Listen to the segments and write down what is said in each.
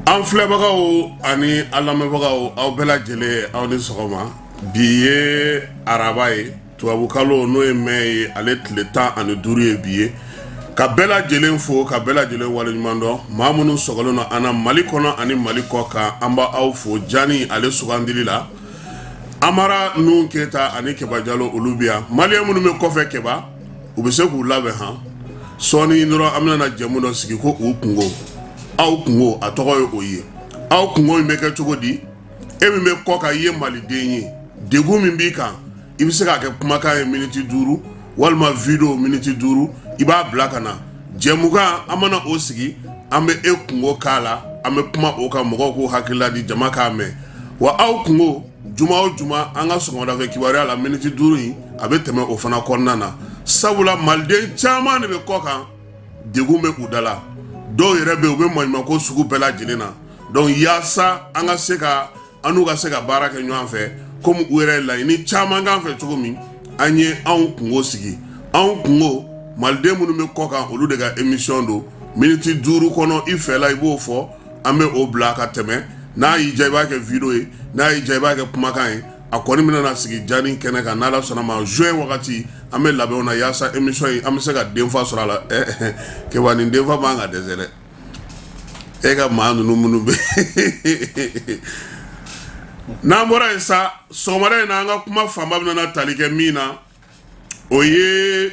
An filɛbagaw ani an lamɛnbagaw, aw bɛɛ lajɛlen, aw ni sɔgɔma. Bi ye araba ye, tubabukalo n'o ye mai ye, ale tile 15 ye bi ye. Ka bɛɛ lajɛlen fo, ka bɛɛ lajɛlen waleɲuman dɔn. Maa minnu sɔgɔlen don an na Mali kɔnɔ ani Mali kɔ kan, an b'aw fo Jani ale sugandili la. Amara Nuhu Keyita ani Keba Jalo, olu bɛ yan. Maliyɛn minnu bɛ kɔfɛ, Keba, u bɛ se k'u labɛn han. Sɔɔni dɔrɔn an bɛna jɛmu dɔ sigi ko u kunko, aw kunko, a tɔgɔ ye o ye. Aw kunko in bɛ kɛ cogo di? E min bɛ kɔ kan, i ye maliden ye, degun min b'i kan, i bɛ se k'a kɛ kumakan ye miniti 5 walima video miniti 5, i b'a bila ka na. Jɛmukan an mana o sigi, an bɛ e kunko k'a la, an bɛ kuma o kan, mɔgɔw k'u hakilila di, jama k'a mɛn. Wa aw kunko, juma o juma, an ka sɔgɔmadafɛ kibaruya la, miniti 5 in a bɛ tɛmɛ o fana kɔnɔna na, sabula maliden caman de bɛ kɔ kan, degun bɛ u da la, dɔw yɛrɛ bɛ yen, u bɛ maɲumanko sugu bɛɛ lajɛlen na. Donc yaasa an ka se ka an n'u ka se ka baara kɛ ɲɔgɔn fɛ, komi u yɛrɛ ye laɲini caman k'an fɛ cogo min, an ye anw kunko sigi. Anw kunko, maliden minnu bɛ kɔ kan, olu de ka émission don. Miniti 5 kɔnɔ, i fɛla i b'o fɔ, an bɛ o bila ka tɛmɛ. N'a y'i diya, i b'a kɛ video ye, n'a y'i diya, i b'a kɛ kumakan ye. A kɔni bɛna na sigi Jani kɛnɛ kan n'Ala sɔnna ma juin wagati. An bɛ labɛnw na yaasa émission in an bɛ se ka denfa sɔrɔ a la. Keba, nin denfa man ka dɛsɛ dɛ. E ka maa ninnu minnu bɛ n'an bɔra yen sa, sɔgɔmada in na, an ka kuma fanba bɛna tali kɛ min na, o ye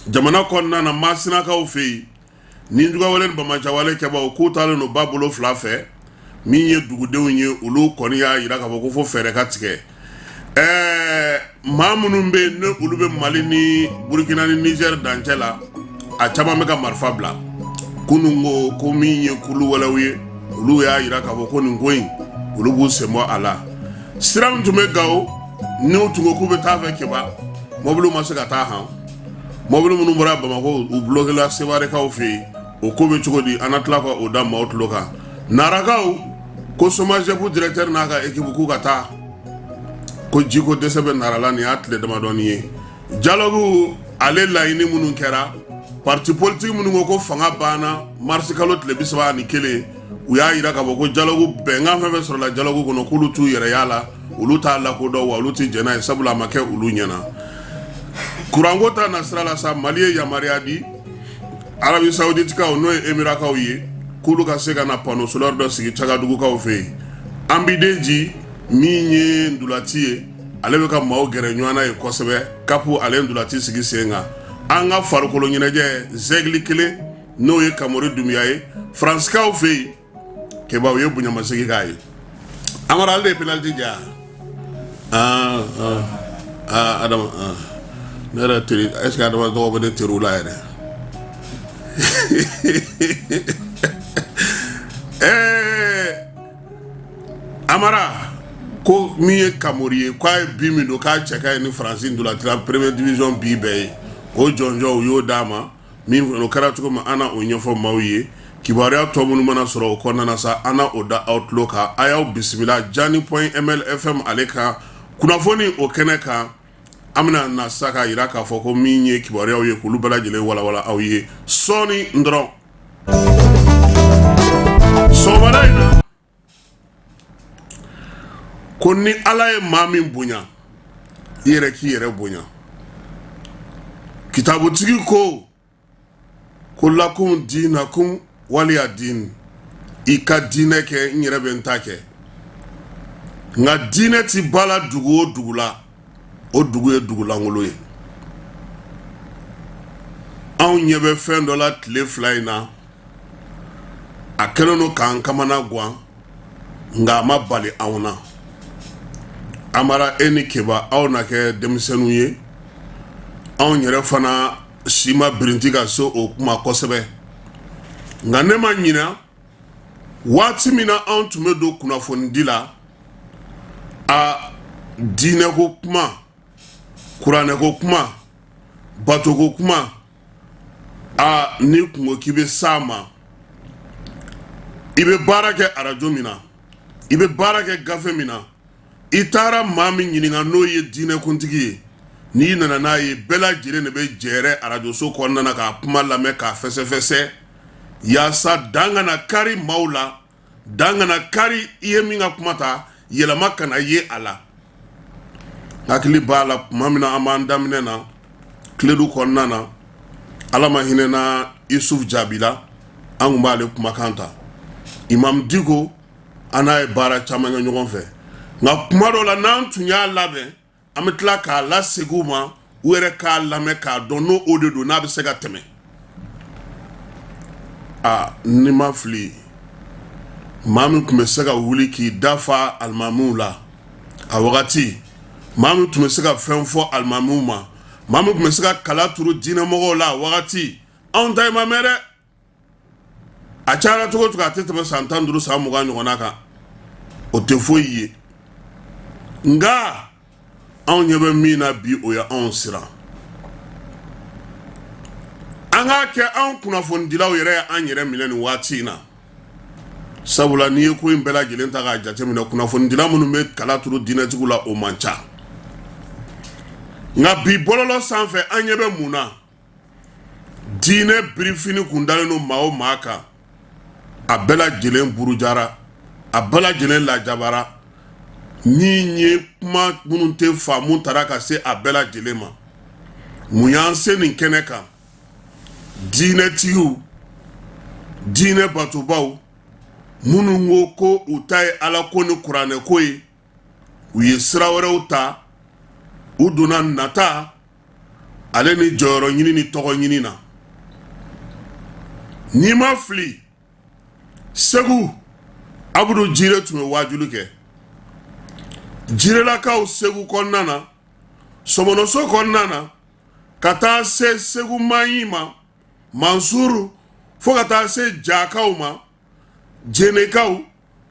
jamana kɔnɔna na, Masinakaw fɛ yen, nijuguyawale ni banbaanciwale kɛbaw k'u taalen don ba bolo fila fɛ. Min ye dugudenw ye, olu kɔni y'a jira k'a fɔ ko fo fɛɛrɛ ka tigɛ. Ɛɛ, maa minnu bɛ yen, ni olu bɛ Mali ni Burukina ni Nizɛri dancɛ la, a caman bɛ ka marifa bila. Kunun ko min ye kulu wɛrɛw ye, olu y'a jira k'a fɔ ko nin ko in, olu b'u sen bɔ a la. Sira min tun bɛ Gawo, n'u tun ko k'u bɛ taa fɛ, Keba, mɔbiliw ma se ka taa han. Mɔbili minnu bɔra Bamakɔ, u bloquéla Sewarekaw fɛ yen. O ko bɛ cogo di? An na tila ka o da maaw tulo kan. Narakaw ko SOMAGEP directeur n'a ka équipe k'u ka taa, ko jiko dɛsɛ bɛ Nara la, nin y'a tile damadɔni ye. Dialogue ale laɲini minnu kɛra, parti politique minnu ko ko fanga banna mars kalo tile 31, u y'a jira k'a fɔ ko dialogue bɛnkan fɛn fɛn sɔrɔla dialogue kɔnɔ, k'olu t'u yɛrɛ y'a la, olu t'a lakodɔn, wa olu tɛ jɛn n'a ye, sabula a ma kɛ olu ɲɛna. Kuranko ta na sira la sa, Mali ye yamaruya di Arabie Saouditekaw, n'o ye Emirakaw ye, k'olu ka se ka na panneau solaire dɔ sigi Cagadugukaw fɛ yen. Ambideji min ye ndulati ye, ale bɛ ka maaw gɛrɛ ɲɔgɔn na ye kosɛbɛ. CAP ale ye ndulati sigi sen kan. An ka farikolo ɲɛnajɛ zɛgili kelen, n'o ye Kamori Dunbiya ye Faransikaw fɛ yen, Keba, u ye bonyamasegin k'a ye. Amara, ale de ye penalty jɛ. Aa aa, Adama, ne yɛrɛ teri, est ce que Adama tɔgɔ bɛ ne teriw la yɛrɛ? Ɛɛ, Amara ko min ye Kamori ye, k'a ye but min don, k'a cɛ ka ɲi ni Faransi ntolanci première division but bɛɛ ye. O jɔnjɔn, u y'o d'a ma. Min o kɛra cogo min, an na o ɲɛfɔ maaw ye. Kibaruya tɔ minnu mana sɔrɔ o kɔnɔna na sa, an na o da aw tulo kan. A y'aw bisimila Jani point MLFM ale kan kunnafoni o kɛnɛ kan. An bɛna na sa k'a jira k'a fɔ ko min ye kibaruyaw ye, k'olu bɛɛ lajɛlen walawala aw ye sɔɔni dɔrɔn sɔgɔmada in na. Ko ni Ala ye maa min bonya, i yɛrɛ k'i yɛrɛ bonya. Kitabutigi ko ko lakum dinakum waliya din, i ka diinɛ kɛ, n yɛrɛ bɛ n ta kɛ. Nka diinɛ ti ba la dugu o dugu la, o dugu ye dugu lankolon ye. Anw ɲɛ bɛ fɛn dɔ la tile fila in na, a kɛlen don k'an kamana gan, nka a ma bali anw na. Amara, e ni Keba, aw na kɛ denmisɛnninw ye, anw yɛrɛ fana si ma birinti ka se o kuma kosɛbɛ. Nka ne ma ɲina waati min na anw tun bɛ don kunnafonidi la, a diinɛko kuma, kuranɛko kuma, batoko kuma, a n'i kun ko k'i bɛ s'a ma, i bɛ baara kɛ arajo min na, i bɛ baara kɛ gafe min na, i taara maa min ɲininka n'o ye diinɛkuntigi ye, N'i nana n'a ye, bɛɛ lajɛlen de bɛ jɛrɛ arajoso kɔnɔna na k'a kuma lamɛn, k'a fɛsɛfɛsɛ, yaasa dan kana kari maaw la, dan kana kari i ye min ka kuma ta, yɛlɛma kana ye a la. Hakili b'a la, tuma min na an b'an daminɛ na Kledu kɔnɔna na, Ala ma hinɛna Isuf Jaabi la, an tun b'ale kumakan ta. Imam Diko, an n'a ye baara caman kɛ ɲɔgɔn fɛ, nka kuma dɔ la, n'an tun y'a labɛn, an bɛ tila k'a lasegin u ma, u yɛrɛ k'a lamɛn k'a dɔn n'o o de don, n'a bɛ se ka tɛmɛ. Aa, ni ma fili, maa min tun bɛ se ka wuli k'i dafa alimamiw la a wagati, maa min tun bɛ se ka fɛn fɔ alimamiw ma, maa min tun bɛ se ka kala turu diinɛmɔgɔw la a wagati, anw ta ma mɛn dɛ. A cayara cogo cogo, a tɛ tɛmɛ san 15, san 20 ɲɔgɔnna kan, o tɛ foyi ye. Nka anw ɲɛ bɛ min na bi, o ye anw siran. An k'a kɛ anw kunnafonidilaw yɛrɛ ye an yɛrɛ minɛ nin waati in na, sabula n'i ye ko in bɛɛ lajɛlen ta k'a jateminɛ, kunnafonidila minnu bɛ kala turu diinɛtigiw la, o man ca. Nka bi bɔlɔlɔ sanfɛ, an ɲɛ bɛ mun na? Diinɛ birifini kun dalen don maa o maa kan, a bɛɛ lajɛlen burujara, a bɛɛ lajɛlen lajabara. Ni ye kuma minnu tɛ faamu taara ka se a bɛɛ lajɛlen ma. Mun y'an se nin kɛnɛ kan? Diinɛtigiw, diinɛ batobaw minnu ko ko u ta ye Ala ko ni kuranɛ ko ye, u ye sira wɛrɛw ta, u donna nata ale ni jɔyɔrɔ ɲini ni tɔgɔ ɲini na. N'i ma fili, Segu, Abudu Jire tun bɛ waajuli kɛ Jirelakaw Segu kɔnɔna na, Sɔmɔnɔso kɔnɔna na, ka taa se Segu Maɲi ma, Mansuru, fo ka taa se Jakaw ma, Jenekaw,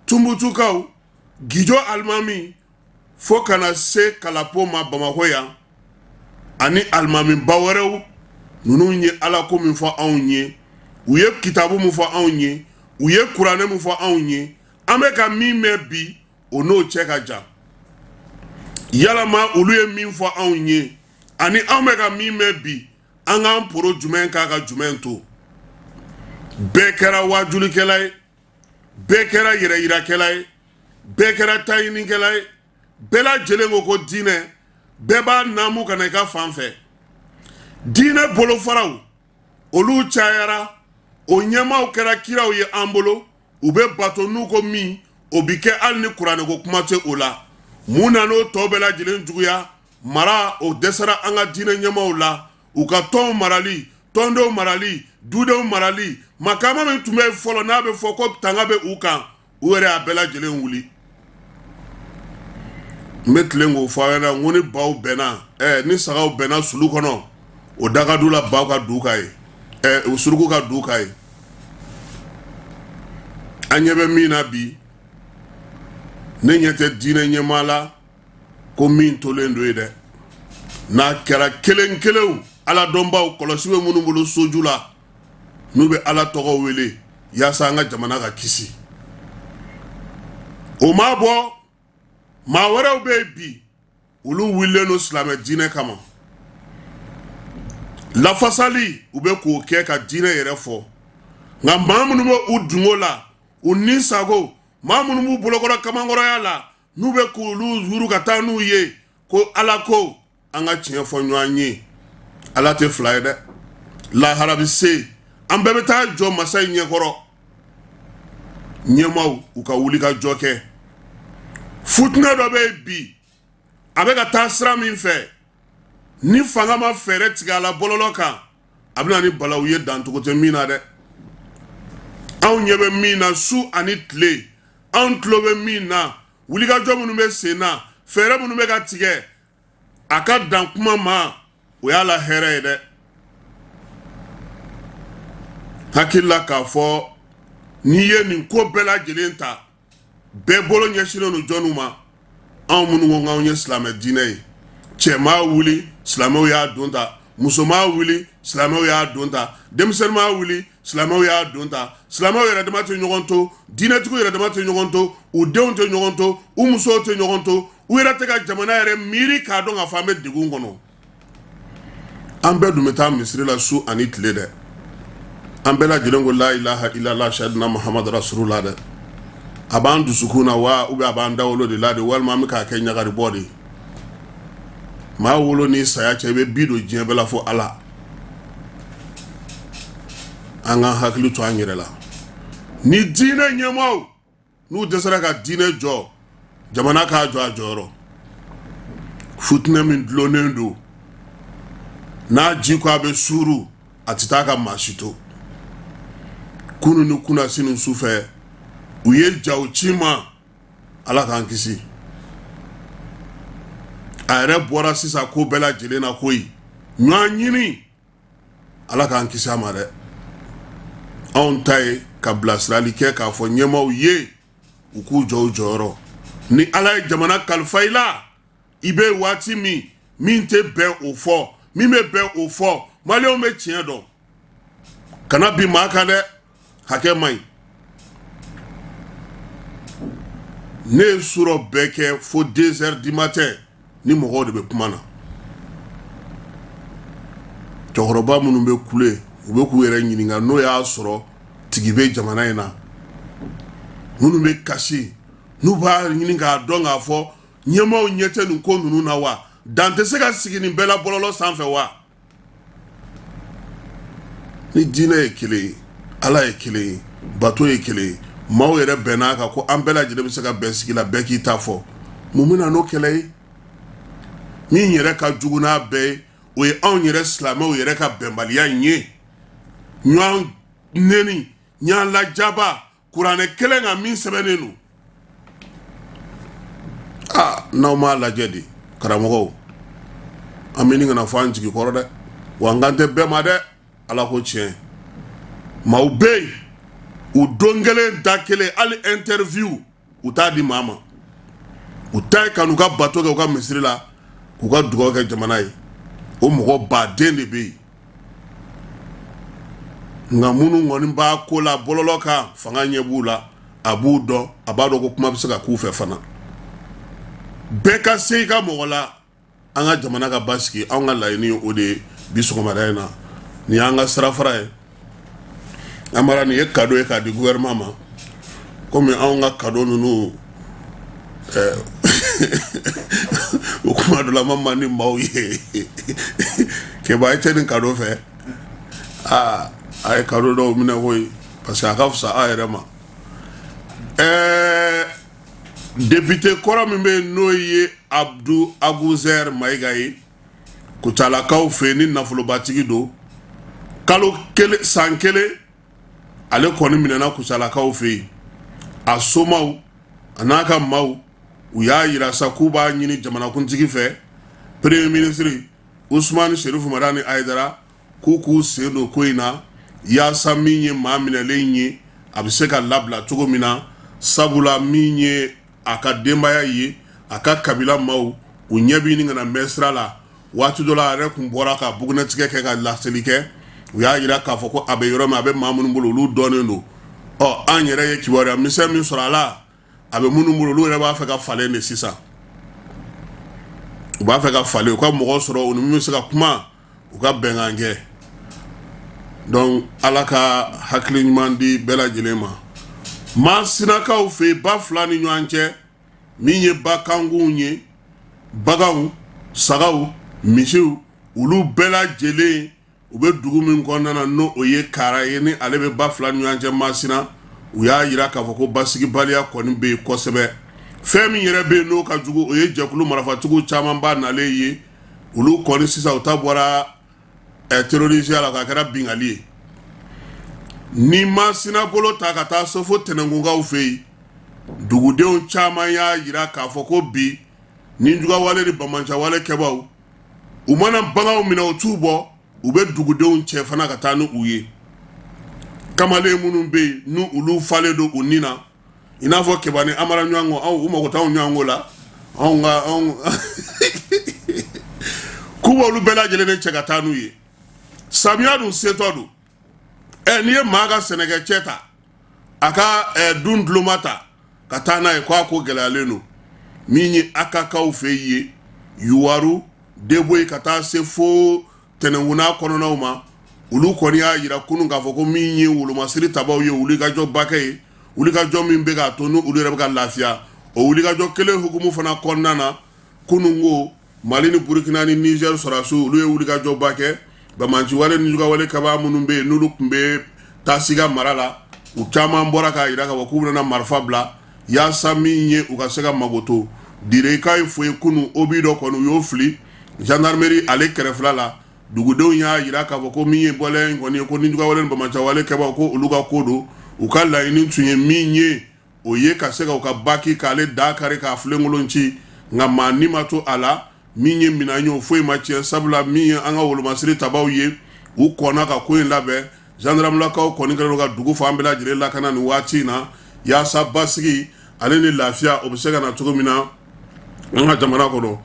Tumutukaw, Gijo alimami, fo ka na se Kalapo ma Bamakɔ yan, ani alimamiba wɛrɛw. Ninnu ye Ala ko min fɔ anw ye, u ye kitabu min fɔ anw ye, u ye kuranɛ min fɔ anw ye, an bɛ ka min mɛn bi, o n'o cɛ ka jan. Yalama olu ye min fɔ anw ye ani anw bɛ ka min mɛn bi, an k'an poro jumɛn k'a ka jumɛn to? Bɛɛ kɛra waajulikɛla ye, bɛɛ kɛra yɛrɛyirakɛla ye, bɛɛ kɛra taɲinikɛla ye. Bɛɛ lajɛlen ko ko diinɛ, bɛɛ b'a naamu ka na i ka fan fɛ. Diinɛ bolofaraw, olu cayara, o ɲɛmaaw kɛra kiraw ye an bolo, u bɛ bato n'u ko min, o bi kɛ, hali ni kuranɛko kuma tɛ o la. Mun na n'o tɔ bɛɛ lajɛlen juguya mara, o dɛsɛra an ka diinɛ ɲɛmaaw la, u ka tɔnw marali, tɔndenw marali, dudenw marali. Makama min tun bɛ yen fɔlɔ, n'a bɛ fɔ ko tanga bɛ u kan, u yɛrɛ y'a bɛɛ lajɛlen wuli. N bɛ tilen k'o fɔ aw ɲɛna, n ko ni baw bɛnna, ni sagaw bɛnna sulu kɔnɔ, o dagadu la, baw ka du ka ye, suruku ka du ka ye. An ɲɛ bɛ min na bi, ne ɲɛ tɛ diinɛ ɲɛmaa la ko min tolen don ye dɛ. N'a kɛra kelen kelenw, Ala dɔnbaw, kɔlɔsi bɛ minnu bolo soju la, n'u bɛ Ala tɔgɔ wele yaasa an ka jamana ka kisi, o ma bɔ. Maa wɛrɛw bɛ yen bi, olu wulilen don silamɛ diinɛ kama, lafasali u bɛ k'o kɛ ka diinɛ yɛrɛ fɔ. Nka maa minnu bɛ u dungo la, u ni sago, maa minnu b'u bolokɔrɔ kamankɔrɔya la, n'u bɛ k'olu yuru ka taa n'u ye ko Ala ko, an ka tiɲɛ fɔ ɲɔgɔn ye, Ala tɛ fila ye dɛ. Lahara bɛ se, an bɛɛ bɛ taa jɔ masa in ɲɛkɔrɔ. Ɲɛmaaw, u ka wuli ka jɔ kɛ. Futinɛ dɔ bɛ yen bi, a bɛ ka taa sira min fɛ, ni fanga ma fɛɛrɛ tigɛ a la bɔlɔlɔ kan, a bɛ na ni balawu ye dancogo tɛ min na dɛ. Anw ɲɛ bɛ min na su ani tile, anw tulo bɛ min na, wulikajɔ minnu bɛ sen na, fɛɛrɛ minnu bɛ ka tigɛ, a ka dan kuma ma, o y'a la hɛrɛ ye dɛ. Hakili la k'a fɔ n'i ye nin ko bɛɛ lajɛlen ta, bɛɛ bolo ɲɛsinnen don jɔnniw ma? Anw minnu ko k'anw ye silamɛ diinɛ ye. Cɛ maa wuli, silamɛw y'a don ta. Muso maa wuli, silamɛw y'a don ta. Denmisɛnnin maa wuli, silamɛw y'a don ta. Silamɛw yɛrɛ dama tɛ ɲɔgɔn to, diinɛtigiw yɛrɛ dama tɛ ɲɔgɔn to, u denw tɛ ɲɔgɔn to, u musow tɛ ɲɔgɔn to, u yɛrɛ tɛ ka jamana yɛrɛ miiri k'a dɔn k'a fɔ an bɛ degun kɔnɔ. An bɛɛ dun bɛ taa misiri la su ani tile dɛ. An bɛɛ lajɛlen ko la ilaha illallah sayidina Muhamadu rasulullah dɛ. A b'an dusukun na wa ou bien a b'an dawolo de la de, walima an bɛ k'a kɛ ɲagaribɔ de ye. Maa wolo ni saya cɛ, i bɛ bi don diɲɛ bɛɛ la fo Ala. An k'an hakili to an yɛrɛ la. Ni diinɛ ɲɛmaaw n'u dɛsɛra ka diinɛ jɔ, jamana k'a jɔ a jɔyɔrɔ. Futinɛ min dulonnen don n'a ji ko a bɛ suuru, a tɛ taa ka maa si to. Kunun ni kunasini su fɛ, u ye jaw ci ma. Ala k'an kisi. A yɛrɛ bɔra sisan ko bɛɛ lajɛlen na koyi. Ɲɔgɔn ɲini, Ala k'an kisi a ma dɛ. Anw ta ye ka bilasirali kɛ k'a fɔ ɲɛmaaw ye u k'u jɔ u jɔyɔrɔ. Ni Ala ye jamana kalifa i la, i bɛ waati min, min tɛ bɛn o fɔ, min bɛ bɛn o fɔ. Maliyɛnw bɛ tiɲɛ dɔn. Kana bin maa kan dɛ, hakɛ man ɲi. Ne ye surɔ bɛɛ kɛ fo 2 heures du matin ni mɔgɔw de bɛ kuma na. Cɛkɔrɔba minnu bɛ kule, u bɛ k'u yɛrɛ ɲininka n'o y'a sɔrɔ tigi bɛ jamana in na. Minnu bɛ kasi, n'u b'a ɲini k'a dɔn k'a fɔ ɲɛmaaw ɲɛ tɛ nin ko ninnu na wa, dan tɛ se ka sigi nin bɛɛ la bɔlɔlɔ sanfɛ wa. Ni diinɛ ye kelen ye, Ala ye kelen ye, bato ye kelen ye, maaw yɛrɛ bɛnn'a kan ko an bɛɛ lajɛlen bɛ se ka bɛn sigi la, bɛɛ k'i ta fɔ, mun bɛ na n'o kɛlɛ ye? Min yɛrɛ ka jugu n'a bɛɛ ye, o ye anw yɛrɛ silamɛw yɛrɛ ka bɛnbaliya in ye. Ɲɔgɔn neni, ɲɔgɔn lajaba, kuranɛ kelen kan min sɛbɛnnen don. Aa, n'aw m'a lajɛ de, karamɔgɔw, an bɛ nin kana fɔ an jigi kɔrɔ dɛ. Wa n kan tɛ bɛɛ ma dɛ, Ala ko tiɲɛ. Maaw bɛ yen, u don kelen da kelen, hali interview u t'a di maa ma. U ta ye ka n'u ka bato kɛ u ka misiri la, k'u ka dugawu kɛ jamana ye. O mɔgɔ baden de bɛ yen. Nka minnu kɔni b'a ko la bɔlɔlɔ kan, fanga ɲɛ b'u la, a b'u dɔn, a b'a dɔn ko kuma bɛ se ka k'u fɛ fana. Bɛɛ ka se i ka mɔgɔ la, an ka jamana ka basigi. Anw ka laɲini ye o de ye bi sɔgɔmada in na. Nin y'an ka sirafara ye. Amara, nin ye cadeau ye k'a di gouvernement ma. Komi anw ka cadeau ninnu, o kuma dɔ la ma man di maaw ye. Keba, i tɛ nin cadeau fɛ? Aa, a ye cadeau dɔw minɛ koyi, parce que a ka fisa a yɛrɛ ma. Ɛɛ, député kɔrɔ min bɛ yen, n'o ye Abdu Aguzer Mayiga ye Kucalakaw fɛ yen, ni nafolobatigi don, kalo kelen, san kelen, ale kɔni minɛna Kucalakaw fɛ yen. A somaw a n'a ka maaw, u y'a yira sa k'u b'a ɲini jamanakuntigi fɛ, premier ministre Usumani Serifu Madani Ayidara, k'u k'u sen don ko in na, yaasa min ye maa minɛlen ye, a bɛ se ka labila cogo min na. Sabula min ye a ka denbaya ye, a ka kabila maaw, u ɲɛ bɛ ɲini ka na mɛn sira la. Waati dɔ la, a yɛrɛ tun bɔra ka bugunnatigɛ kɛ ka laseli kɛ. U y'a jira k'a fɔ ko a bɛ yɔrɔ min, a bɛ maa minnu bolo, olu dɔnnen don. Ɔ, an yɛrɛ ye kibaruya misɛn min sɔrɔ a la, a bɛ minnu bolo, olu yɛrɛ b'a fɛ ka falen de sisan. U b'a fɛ ka falen, u ka mɔgɔ sɔrɔ u ni min bɛ se ka kuma, u ka bɛnkan kɛ. Donc Ala ka hakili ɲuman di bɛɛ lajɛlen ma. Masinakaw fɛ yen, ba fila ni ɲɔgɔn cɛ, min ye ba kankunw ye, baganw, sagaw, misiw, olu bɛɛ lajɛlen, u bɛ dugu min kɔnɔna na, n'o o ye Kara ye, ni ale bɛ ba fila ni ɲɔgɔn cɛ Masina, u y'a jira k'a fɔ ko basigibaliya kɔni bɛ yen kosɛbɛ. Fɛn min yɛrɛ bɛ yen n'o ka jugu, o ye jɛkulu marifatigiw camanba nalen ye. Olu kɔni sisan, u ta bɔra terrorisme la, k'a kɛra binkanni ye. Ni Masina bolo ta ka taa so fo Tɛnɛnkunkaw fɛ yen, dugudenw caman y'a jira k'a fɔ ko bi ni jugawale ni banbaanciwale kɛbaw, u mana baganw minɛ, u t'u bɔ, u bɛ dugudenw cɛ fana ka taa ni u ye. Kamalen minnu bɛ yen, n'u olu falen don u ni na, i n'a fɔ Keba ni Amara ɲɔgɔn ko, anw u mago t'anw ɲɔgɔn ko la. Anw ka anw k'u b'olu bɛɛ lajɛlen de cɛ ka taa n'u ye. Samiya dun setɔ don. Ɛ, n'i ye maa ka sɛnɛkɛcɛ ta, a ka dun duloma ta ka taa n'a ye, k'a ko gɛlɛyalen don. Min ye Akakaw fɛ yen, Yuwaru Deboyi, ka taa se fo tɛnɛnkun n'a kɔnɔnaw ma, olu kɔni y'a jira kunun k'a fɔ ko min ye wolomasiri tabaw ye, wulikajɔba kɛ ye, wulikajɔ min bɛ k'a to ni olu yɛrɛ bɛ ka lafiya. O wulikajɔ kelen hukumu fana kɔnɔna na, kunun ko Mali ni Burukina ni Niger sɔrɔdasiw, olu ye wulikajɔba kɛ. Banbaanciwale ni jugawale kɛbaa minnu bɛ yen, n'olu tun bɛ Tasiga mara la, u caman bɔra k'a jira k'a fɔ k'u bɛna marifa bila yaasa min ye u ka se ka magoto. Direka ye fo ye kunun, obus dɔ kɔni u y'o fili gendarmerie ale kɛrɛfɛla la. Dugudenw y'a jira k'a fɔ ko min ye bɔlɛ in kɔni ye, ko nijugawale ni banbaanciwale kɛbaaw, ko olu ka ko don. U ka laɲini tun ye min ye, o ye ka se ka u ka baki k'ale da kari k'a filenkolon ci, nka maa ni ma to a la. Min ye minɛn ye, o foyi ma tiɲɛ, sabula min ye an ka wolomasiri tabaw ye, u kɔnna ka ko in labɛn. Zandaramulakaw kɔni kɛlen don ka dugu fan bɛɛ lajɛlen lakana nin waati in na, yaasa basigi ale ni lafiya o bɛ se ka na cogo min na an ka jamana kɔnɔ.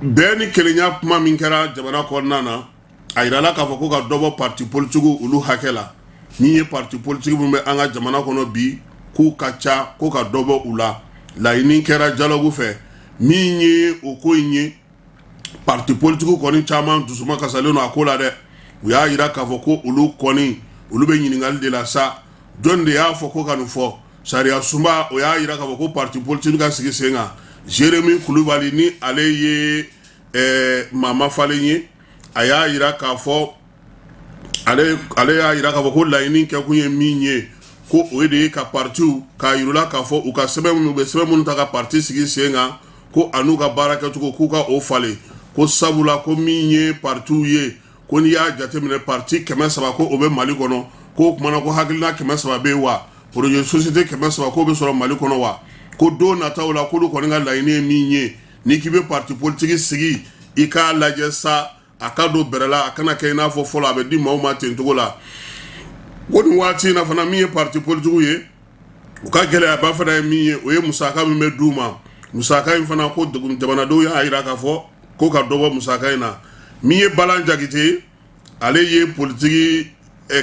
Bɛn ni kelenya kuma min kɛra jamana kɔnɔna na, a yirala k'a fɔ ko ka dɔ bɔ parti politique olu hakɛ la. Min ye parti politique minnu bɛ an ka jamana kɔnɔ bi, k'u ka ca, ko ka dɔ bɔ u la. Laɲini kɛra dialogue fɛ. Min ye o ko in ye, parti politique kɔni caman dusuma kasalen don a ko la dɛ. U y'a jira k'a fɔ ko olu kɔni, olu bɛ ɲininkali de la sa, jɔn de y'a fɔ ko ka nin fɔ? Sariya sunba o y'a jira k'a fɔ ko parti politique ka sigi sen kan. Jeremi Kulubali, ni ale ye maa mafalen ye, a y'a jira k'a fɔ ale y'a jira k'a fɔ ko laɲini kɛkun ye min ye, ko o de ye ka partiw k'a yirula k'a fɔ u ka sɛbɛn minnu bɛ sɛbɛn minnu ta ka parti sigi sen kan, ko an'u ka baara kɛcogo, k'u ka o falen, ko sabula ko min ye partiw ye, ko n'i y'a jateminɛ parti 300 ko o bɛ Mali kɔnɔ, k'o kumana ko hakilina 300 bɛ yen wa, projet société 300 k'o bɛ sɔrɔ Mali kɔnɔ wa, ko don nataw la k'olu kɔni ka laɲini ye min ye, n'i k'i bɛ parti politique sigi, i k'a lajɛ sa a ka don bɛrɛ la, a kana kɛ i n'a fɔ fɔlɔ a bɛ di maaw ma ten cogo la. Ko nin waati in na fana, min ye parti politique ye, u ka gɛlɛyaba fana ye min ye, o ye musaka min bɛ d'u ma. Musaka in fana, ko jamanadenw y'a jira k'a fɔ ko ka dɔ bɔ musaka in na. Min ye Balan Jakite, ale ye politiki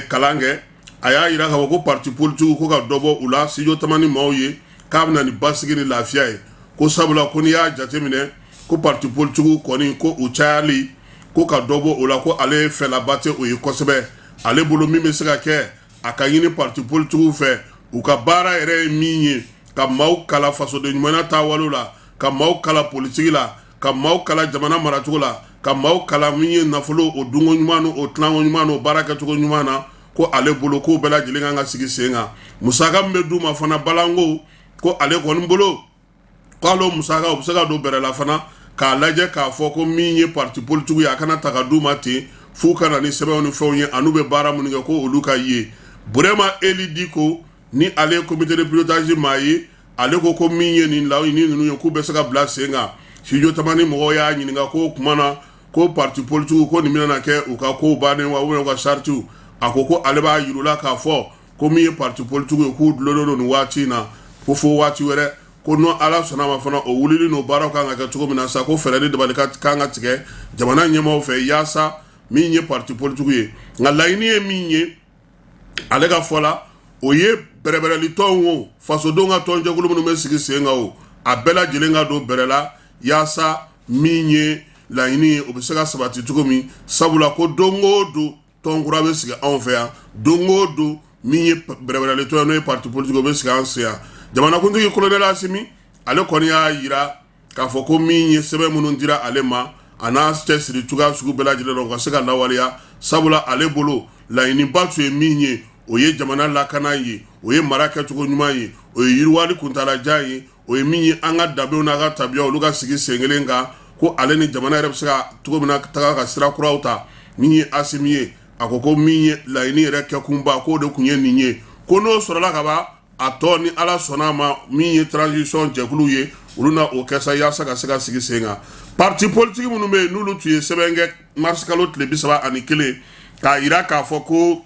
kalan kɛ, a y'a jira k'a fɔ ko parti politique ko ka dɔ bɔ u la, studio Tamani maaw ye, k'a bɛ na ni basigi ni lafiya ye, ko sabula ko n'i y'a jateminɛ ko parti politique kɔni, ko u cayali, ko ka dɔ bɔ o la, ko ale fɛlaba tɛ o ye kosɛbɛ. Ale bolo, min bɛ se ka kɛ, a ka ɲini parti politique fɛ, u ka baara yɛrɛ ye min ye, ka maaw kalan fasoden ɲumanya taawale la, ka maaw kalan politiki la, ka maaw kalan jamana maracogo la, ka maaw kalan min ye nafolo o dunko ɲuman o tilanko ɲuman o baara kɛcogo ɲuman na, ko ale bolo k'o bɛɛ lajɛlen kan ka sigi sen kan. Musaka min bɛ d'u ma fana, balanko ko ale kɔni bolo k'ale musaka o bɛ se ka don bɛrɛ la fana, k'a lajɛ k'a fɔ ko min ye parti politique ye, a kana ta ka d'u ma ten f'u ka na ni sɛbɛnw ni fɛnw ye, an'u bɛ baara minnu kɛ, ko olu ka ye. Burema Eli Diko, ni ale ye comité de pilotage maa ye, ale ko ko min ye nin laɲini ninnu ye, k'u bɛ se ka bila sen kan. Studio Tamani mɔgɔw y'a ɲininka ko o tuma na ko parti politique ko nin bɛna kɛ u ka kow bannen wa, ou bien u ka charte? A ko ko ale b'a yir'u la k'a fɔ ko min ye parti politique ye, k'u dulonnen don nin waati in na, ko fo waati wɛrɛ, ko n'o Ala sɔnna ma fana, o wulili n'o baaraw kan ka kɛ cogo min na sa, ko fɛɛrɛ ni dabali ka kan ka tigɛ jamana ɲɛmaaw fɛ yaasa min ye parti politique ye. Nka laɲini ye min ye, ale ka fɔ la, o ye bɛrɛbɛrɛli tɔnw o, fasodenw ka tɔnjɛkulu minnu bɛ sigi sen kan o, a bɛɛ lajɛlen ka don bɛrɛ la yaasa min ye laɲini ye, o bɛ se ka sabati cogo min, sabula ko don o don tɔn kura bɛ sigi anw fɛ yan, don o don min ye bɛrɛbɛrɛli tɔn ye, n'o ye parti politique, o bɛ sigi an sen yan. Jamanakuntigi colonel Asimi, ale kɔni y'a jira k'a fɔ ko min ye sɛbɛn minnu dira ale ma, a n'a cɛsiri cogoya sugu bɛɛ lajɛlen na, u ka se ka lawaleya, sabula ale bolo laɲiniba tun ye min ye, o ye jamana lakana ye, o ye mara kɛcogo ɲuman ye, o ye yiriwali kuntaalajan ye, o ye min ye an ka danbew n'an ka tabiya olu ka sigi sen kelen kan, ko ale ni jamana yɛrɛ bɛ se ka cogo min na taga ka sira kuraw ta. Min ye Asimi ye, a ko ko min ye laɲini yɛrɛ kɛkunba, k'o de tun ye nin ye, ko n'o sɔrɔla ka ban, a tɔ ni Ala sɔnna a ma, min ye transition jɛkulu ye, olu na o kɛ sa yaasa ka se ka sigi sen kan. Parti politique minnu bɛ yen, n'olu tun ye sɛbɛn kɛ mars kalo tile 31 k'a jira k'a fɔ ko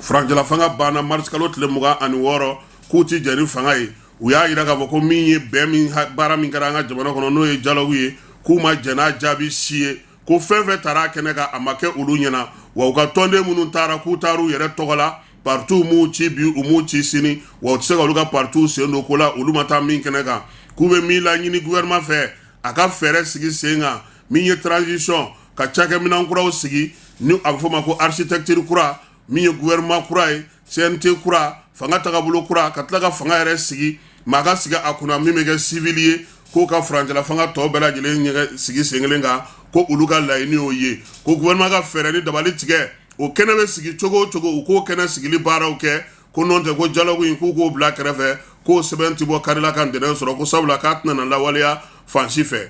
furancɛla fanga banna mars kalo tile 26, k'u ti jɛn ni fanga ye, u y'a jira k'a fɔ ko min ye bɛn min baara min kɛra an ka jamana kɔnɔ, n'o ye dialogue ye, k'u ma jɛn n'a jaabi si ye, ko fɛn fɛn taara a kɛnɛ kan, a ma kɛ olu ɲɛna wa, u ka tɔnden minnu taara, k'u taara u yɛrɛ tɔgɔ la, partiw m'u ci bi, u m'u ci sini wa, u tɛ se ka olu ka partiw sen don ko la olu ma taa min kɛnɛ kan. K'u bɛ min laɲini gouvernement fɛ, a ka fɛɛrɛ sigi sen kan min ye transition ka cakɛminɛn kuraw sigi, ni a bɛ fɔ o ma ko architecture kura, min ye gouvernement kura ye, CNT kura, fanga tagabolo kura, ka tila ka fanga yɛrɛ sigi, maa ka sigi a kunna min bɛ kɛ civil ye, k'o ka furancɛla fanga tɔ bɛɛ lajɛlen ɲɛgɛ sigi sen kelen kan, ko olu ka laɲini y'o ye, ko gouvernement ka fɛɛrɛ ni dabali tigɛ, o kɛnɛ bɛ sigi cogo o cogo, u k'o kɛnɛ sigili baaraw kɛ, ko n'o tɛ ko dialogue in k'u k'o bila kɛrɛfɛ, k'o sɛbɛn tɛ bɔ karila ka ntɛnɛn sɔrɔ, ko sabula k'a tɛna na lawaleya fan si fɛ.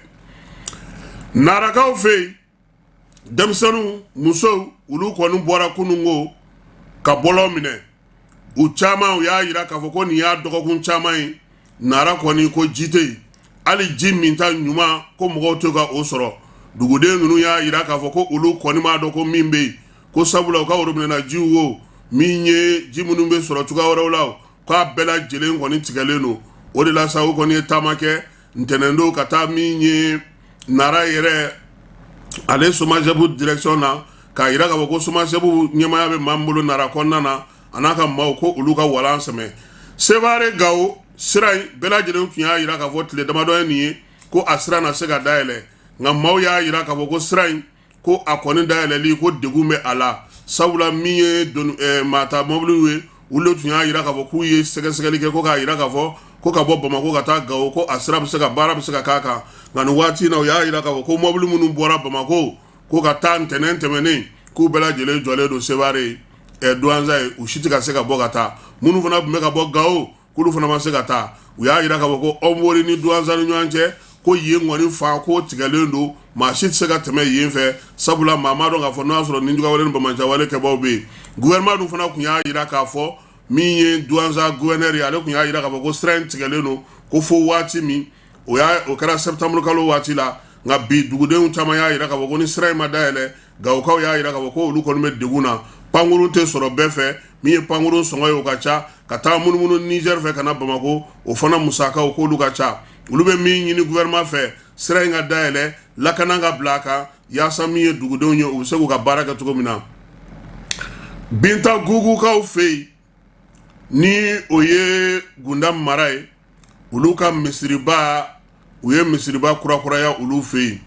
Narakaw fɛ yen, denmisɛnninw, musow, olu kɔni bɔra kununko ka bɔlɔn minɛ. U caman u y'a jira k'a fɔ ko nin y'a dɔgɔkun caman ye, Nara kɔni ko ji tɛ yen, hali ji minta ɲuman ko mɔgɔw tɛ ka o sɔrɔ. Duguden ninnu y'a jira k'a fɔ ko olu kɔni m'a dɔn ko min bɛ yen, ko sabula u ka worobinɛ jiw wo, min ye ji minnu bɛ sɔrɔ cogoya wɛrɛw la, k'a bɛɛ lajɛlen kɔni tigɛlen don. O de la sa, u kɔni ye taama kɛ ntɛnɛndon ka taa min ye Nara yɛrɛ ale SOMAGEP direction na, k'a jira k'a fɔ ko SOMAGEP ɲɛmaaya bɛ maa min bolo Nara kɔnɔna na, a n'a ka maaw, ko olu ka walan sɛmɛ. Sevare Gawo sira in, bɛɛ lajɛlen tun y'a jira k'a fɔ tile damadɔ ye nin ye ko a sira na se ka dayɛlɛ, nka maaw y'a jira k'a fɔ ko sira in, ko a kɔni dayɛlɛli, ko degun bɛ a la, sabula min ye maata mɔbiliw ye, olu de tun y'a jira k'a fɔ k'u ye sɛgɛsɛgɛli kɛ, ko k'a jira k'a fɔ ko ka bɔ Bamakɔ ka taa Gawo, ko a sira bɛ se ka baara bɛ se ka k'a kan. Nka nin waati in na, u y'a jira k'a fɔ ko mɔbili minnu bɔra Bamakɔ ko ka taa ntɛnɛn tɛmɛnen, k'u bɛɛ lajɛlen jɔlen don Sevare Douentza ye, u si tɛ ka se ka bɔ ka taa. Minnu fana tun bɛ ka bɔ Gawo, k'olu fana ma se ka taa. U y'a jira k'a fɔ ko Hombori ni Douentza ni ɲɔgɔn cɛ, ko yen kɔni fa ko tigɛlen don, maa si tɛ se ka tɛmɛ yen fɛ, sabula maa m'a dɔn k'a fɔ n'o y'a sɔrɔ nijuguyawale ni banbaanciwale kɛbaaw bɛ yen. Gouvernement dun fana tun y'a jira k'a fɔ, min ye Douentza gouverneur ye, ale tun y'a jira k'a fɔ ko sira in tigɛlen don ko fo waati min, o y'a o kɛra septembre kalo waati la. Nka bi, dugudenw caman y'a jira k'a fɔ ko ni sira in ma dayɛlɛ, Gawokaw y'a jira k'a fɔ ko olu kɔni bɛ degun na. Pankurun tɛ sɔrɔ bɛɛ fɛ, min ye pankurun sɔngɔ ye o ka ca, ka taa munumunu Niger fɛ ka na Bamakɔ, o fana musakaw k'olu ka ca. Olu bɛ min ɲini gouvernement fɛ, sira in ka dayɛlɛ, lakana ka bila a kan, yaasa min ye dugudenw ye, u bɛ se k'u ka baara kɛ cogo min na. Binta Gugukaw fɛ yen, ni o ye Gunda mara ye, olu ka misiriba, u ye misiriba kurakuraya olu fɛ yen.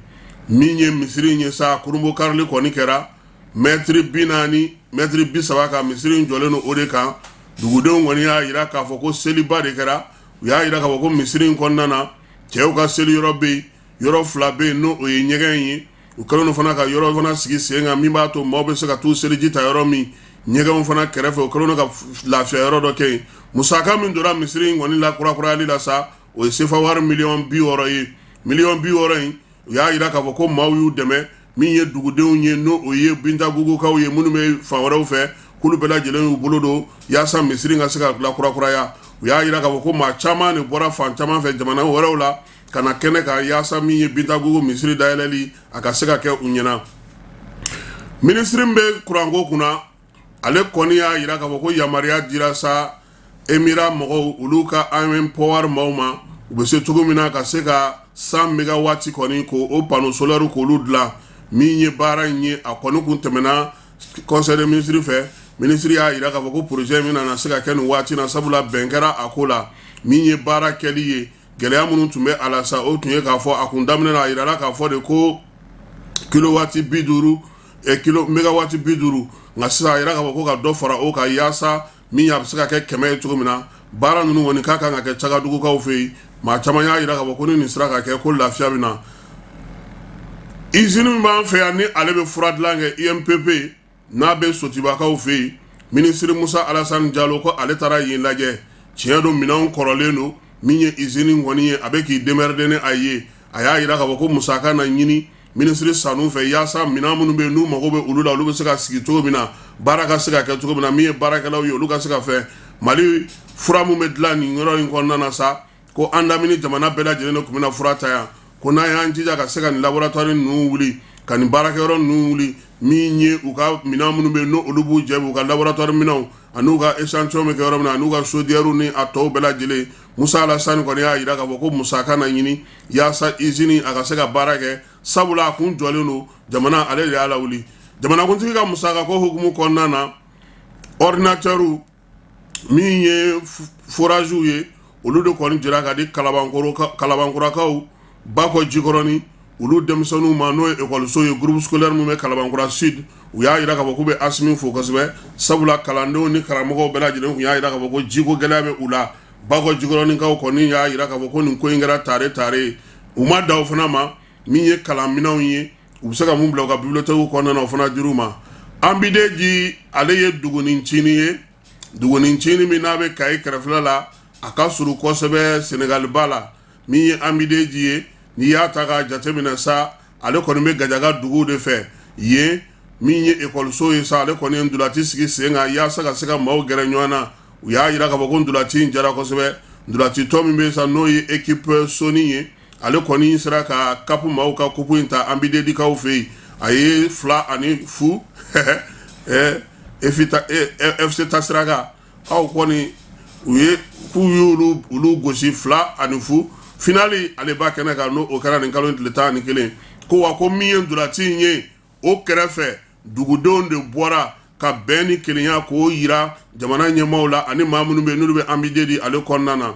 Min ye misiri in ye sa, kurunbon karili kɔni kɛra mɛtiri 40, mɛtiri 30 kan. Misiri in jɔlen don o de kan. Dugudenw kɔni y'a jira k'a fɔ ko seliba de kɛra. U y'a jira k'a fɔ ko misiri in kɔnɔna na, cɛw ka seli yɔrɔ bɛ yen, yɔrɔ fila bɛ yen, n'o o ye ɲɛgɛn ye. U kɛlen don fana ka yɔrɔ fana sigi sen kan min b'a to maaw bɛ se ka t'u seliji ta yɔrɔ min. Ɲɛgɛnw fana kɛrɛfɛ, u kɛlen don ka lafiya yɔrɔ dɔ kɛ yen. Musaka min donna misiri in kɔni la kurakurayali la sa, o ye sefa wari miliyɔn 60 ye. Miliyɔn 60 in, u y'a jira k'a fɔ ko maaw y'u dɛmɛ, min ye dugudenw ye, n'o o ye Bintagugukaw ye, minnu bɛ fan wɛrɛw fɛ, k'olu bɛɛ lajɛlen y'u bolo don yaasa misiri ka se ka lakurakuraya. U y'a jira k'a fɔ ko maa caman de bɔra fan caman fɛ, jamana wɛrɛw la, ka na kɛnɛ kan yaasa min ye Bintagugu misiri dayɛlɛli, a ka se ka kɛ u ɲɛna. Minisiri min bɛ kuranko kunna, ale kɔni y'a jira k'a fɔ ko yamaruya dira sa Emira mɔgɔw, olu ka AEE Power maaw ma, u bɛ se cogo min na ka se ka 100 mégawatts kɔni ko o panneau solaire k'olu dilan. Min ye baara in ye, a kɔni kun tɛmɛna conseil des ministres fɛ. Minisiri y'a jira k'a fɔ ko projet min nana se ka kɛ nin waati na, sabula bɛn kɛra a ko la. Min ye baara kɛli ye, gɛlɛya minnu tun bɛ a la sa, o tun ye k'a fɔ a kun daminɛ na, a jirala k'a fɔ de ko kilowatt 50, kilo mégawatt 50. Nka sisan, a yira k'a fɔ ko ka dɔ fara o kan, yaasa min a bɛ se ka kɛ 100 ye cogo min na. Baara ninnu kɔni k'a kan ka kɛ Cagadugukaw fɛ yen. Maa caman y'a jira k'a fɔ ko ni nin sera ka kɛ, ko lafiya bɛ na. Usine min b'an fɛ yan, ni ale bɛ fura dilan kɛ, IMPP, n'a bɛ Sotibakaw fɛ yen, minisiri Musa Alasani Jalo ko ale taara yen lajɛ. Tiɲɛ don, minɛnw kɔrɔlen don. Min ye usine kɔni ye, a bɛ k'i démerder ni a ye. A y'a jira k'a fɔ ko musaka na ɲini minisiri Sanu fɛ, yaasa minɛn minnu bɛ yen, n'u mago bɛ olu la, olu bɛ se ka sigi cogo min na, baara ka se ka kɛ cogo min na. Min ye baarakɛlaw ye, olu ka se ka fɛn. Mali fura min bɛ dilan nin yɔrɔ in kɔnɔna na sa, ko an lamini jamana bɛɛ lajɛlen de tun bɛna fura ta yan, ko n'an y'an jija ka se ka nin laboratoire ninnu wuli, ka nin baarakɛyɔrɔ ninnu wuli, min ye u ka minɛn minnu bɛ yen, n'olu b'u jɛ, u ka laboratoire minɛnw an'u ka échantillon bɛ kɛ yɔrɔ min na, an'u ka chaudière ni a tɔw bɛɛ lajɛlen. Musa Alasani kɔni y'a jira k'a fɔ ko musaka na ɲini yaasa usine a ka se ka baara kɛ, sabula a kun jɔlen don, jamana ale de y'a lawuli. Jamanakuntigi ka musaka ko hukumu kɔnɔna na, ordinateur, min ye foragew ye, olu de kɔni jira ka di Kalabankurakaw Bakɔ Jikɔrɔni olu denmisɛnninw ma, n'o ye ekɔliso ye, groupe scolaire min bɛ Kalabankura Sud, u y'a jira k'a fɔ k'u bɛ Asimi fo kosɛbɛ, sabula kalandenw ni karamɔgɔw bɛɛ lajɛlen tun y'a jira k'a fɔ ko jiko gɛlɛya bɛ u la. Bakɔ Jikɔrɔnikaw kɔni y'a jira k'a fɔ ko nin ko in kɛra tare tare ye. U ma dan o fana ma, min ye kalanminɛnw ye, u bɛ se ka mun bila u ka bibliothèque kɔnɔna na, o fana dir'u ma. Anbideji, ale ye dugunin ncinin ye, dugunin ncinin min n'a bɛ Kayi kɛrɛfɛla la, a ka surun kosɛbɛ Senegaliba la. Min ye Anbideji ye, n'i y'a ta k'a jateminɛ sa, ale kɔni bɛ Gajaga duguw de fɛ yen. Min ye ekɔliso ye sa, ale kɔni ye ntolaci sigi sen kan yaasa ka se ka maaw gɛrɛ ɲɔgɔn na. U y'a jira k'a fɔ ko ntolaci in jara kosɛbɛ. Ntolaci tɔ min bɛ sa, n'o ye équipe Soni ye, ale kɔni sera ka CAP maaw ka coupe in ta Anbidedikaw fɛ yen. A ye 2-0 FC Tasiraka aw kɔni u ye k'u y'olu olu gosi 2-0 finale ale ba kɛnɛ kan, n'o o kɛra nin kalo tile 11. Ko wa ko min ye ntolaci in ye, o kɛrɛfɛ dugudenw de bɔra ka bɛn ni kelenya k'o yira jamana ɲɛmaaw la ani maa minnu bɛ n'olu bɛ Ambidedi ale kɔnɔna na.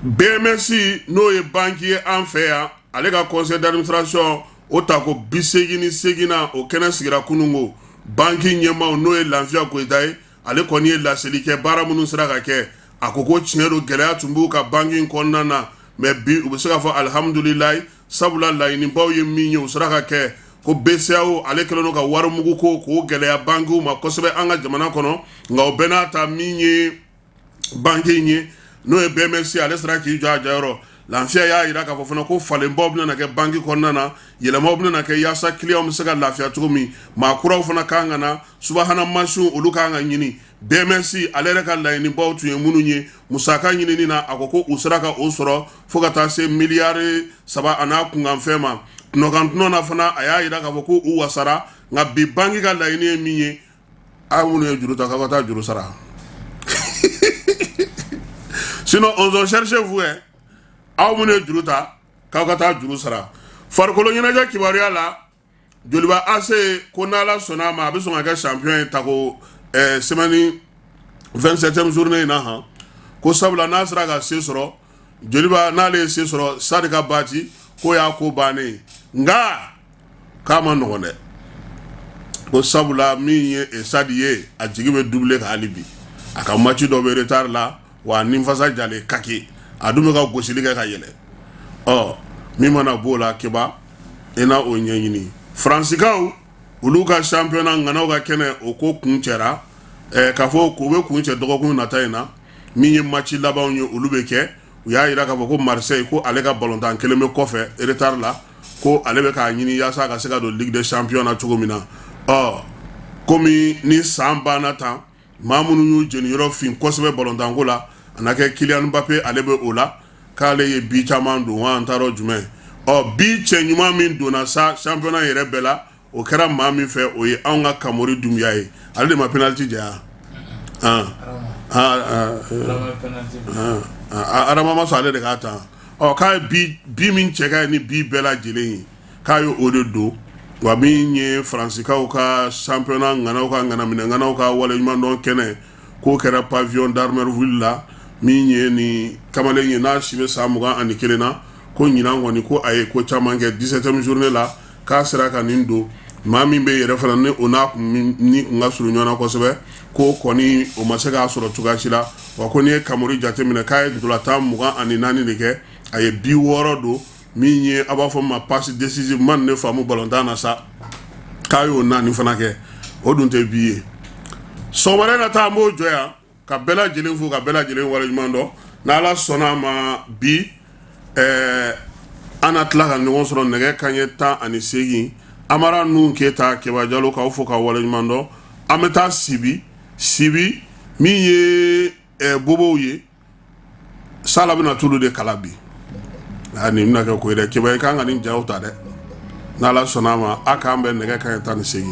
BMS, n'o ye banki ye an fɛ yan, ale ka conseil d'administration o tako 88nan, o kɛnɛ sigira kununko. Banki ɲɛmaaw, n'o ye Lafiya Koyita ye, ale kɔni ye laseli kɛ baara minnu sera ka kɛ. A ko ko tiɲɛ don, gɛlɛya tun b'u ka banki in kɔnɔna na, mais bi u bɛ se k'a fɔ alihamudulilayi, sabula laɲinibaw ye min ye, u sera ka kɛ. Ko BCEAO ale kɛlen don ka warimugu ko k'o gɛlɛya bankiw ma kosɛbɛ an ka jamana kɔnɔ, nka o bɛɛ n'a ta, min ye banki in ye, n'o ye BMS, ale sera k'i jɔ a jɔyɔrɔ. Lafiya y'a jira k'a fɔ fana ko falenbaw bɛna kɛ banki kɔnɔna na, yɛlɛmaw bɛna kɛ yaasa kiliyanw bɛ se ka lafiya cogo min. Maa kuraw fana kan ka na, subahana mansinw olu kan ka ɲini. BMS ale yɛrɛ ka laɲinibaw tun ye minnu ye musaka ɲinini na, a ko ko u sera ka o sɔrɔ fo ka taa se miliyari 3 a n'a kunkanfɛn ma. Tɔnɔkan na fana, a y'a jira k'a fɔ ko u wasara, nka bi banki ka laɲini ye min ye, aw minnu ye juru ta, k'aw ka taa juru sara, sinon on cherche vous hein. Aw minnu ye juru ta, k'aw ka taa juru sara. Farikolo ɲɛnajɛ kibaruya la, Joliba AC ko n'Ala sɔnna a ma, a bɛ sɔn ka kɛ champion ye tako semaine 27e journée in na han. Ko sabula n'a sera ka se sɔrɔ, Joliba n'ale ye se sɔrɔ Stade ka baati, k'o y'a ko bannen ye. Nka k'a ma nɔgɔn dɛ, ko sabula min ye Stade ye, a jigi bɛ doubler kan hali bi. A ka match dɔ bɛ retard la, wa ni fasa jalen kaki, a dun bɛ ka gosili kɛ ka yɛlɛ. Ɔ min mana b'o la, Keba, i na o ɲɛɲini. Faransikaw olu ka championnat ŋanaw ka kɛnɛ, o ko kun cɛra k'a fɔ k'u bɛ kun cɛ dɔgɔkun nata in na. Min ye match labanw ye, olu bɛ kɛ. U y'a jira k'a fɔ ko Marseille, ko ale ka balontan kelen bɛ kɔfɛ retard la, ko ale bɛ k'a ɲini yaasa ka se ka don Ligue des champions na cogo min na. Ɔ komi ni san banna tan, maa minnu y'u jeniyɔrɔ fin kosɛbɛ balontanko la, a na kɛ Kylian Mbappé, ale bɛ o la, k'ale ye bi caman don wa an taara jumɛn. Ɔ bi cɛ ɲuman min donna sa championnat yɛrɛ bɛɛ la, o kɛra maa min fɛ, o ye anw ka Kamori Dunbiya ye. Ale de ma penalty jɛ yan, Adama ma sɔn ale de k'a ta. Ɔ k'a ye bi min cɛ ka ɲi ni bi bɛɛ lajɛlen ye, k'a ye o de don. Wa min ye Faransikaw ka championnat ŋanaw ka ŋanaminɛ ŋanaw ka waleɲumandɔn kɛnɛ, k'o kɛra pavillon d'Armerville la. Min ye ni kamalen ye, n'a si bɛ san 21 na, ko ɲinan kɔni ko a ye ko caman kɛ 17e journée la, k'a sera ka nin don. Maa min bɛ yɛrɛ fana ni o n'a ni kun ka surun ɲɔgɔn na kosɛbɛ, ko kɔni o ma se k'a sɔrɔ cogoya si la. Wa ko n'i ye Kamori jateminɛ, k'a ye ntolantan 24 de kɛ, a ye 60 don. Min ye a b'a fɔ ma passe décisive ma, ne faamu balontan na sa, k'a y'o naani fana kɛ, o dun tɛ bi ye. Sɔgɔmada in na ta, an b'o jɔ yan ka bɛɛ lajɛlen fo, ka bɛɛ lajɛlen waleɲuman dɔn. N'Ala sɔnna a ma, bi an na tila ka ɲɔgɔn sɔrɔ nɛgɛ kanɲɛ 18. Amara Nuhu Keyita, Keba Jalo, k'aw fo ka waleɲuman dɔn. An bɛ taa Sibi. Sibi min ye bobow ye, Sala bɛna tulu de kala bi. Nin bɛna kɛ ko ye dɛ. Keba, i kan ka nin jaw ta dɛ. N'Ala sɔnna a ma, a k'an bɛn nɛgɛ kanɲɛ 18.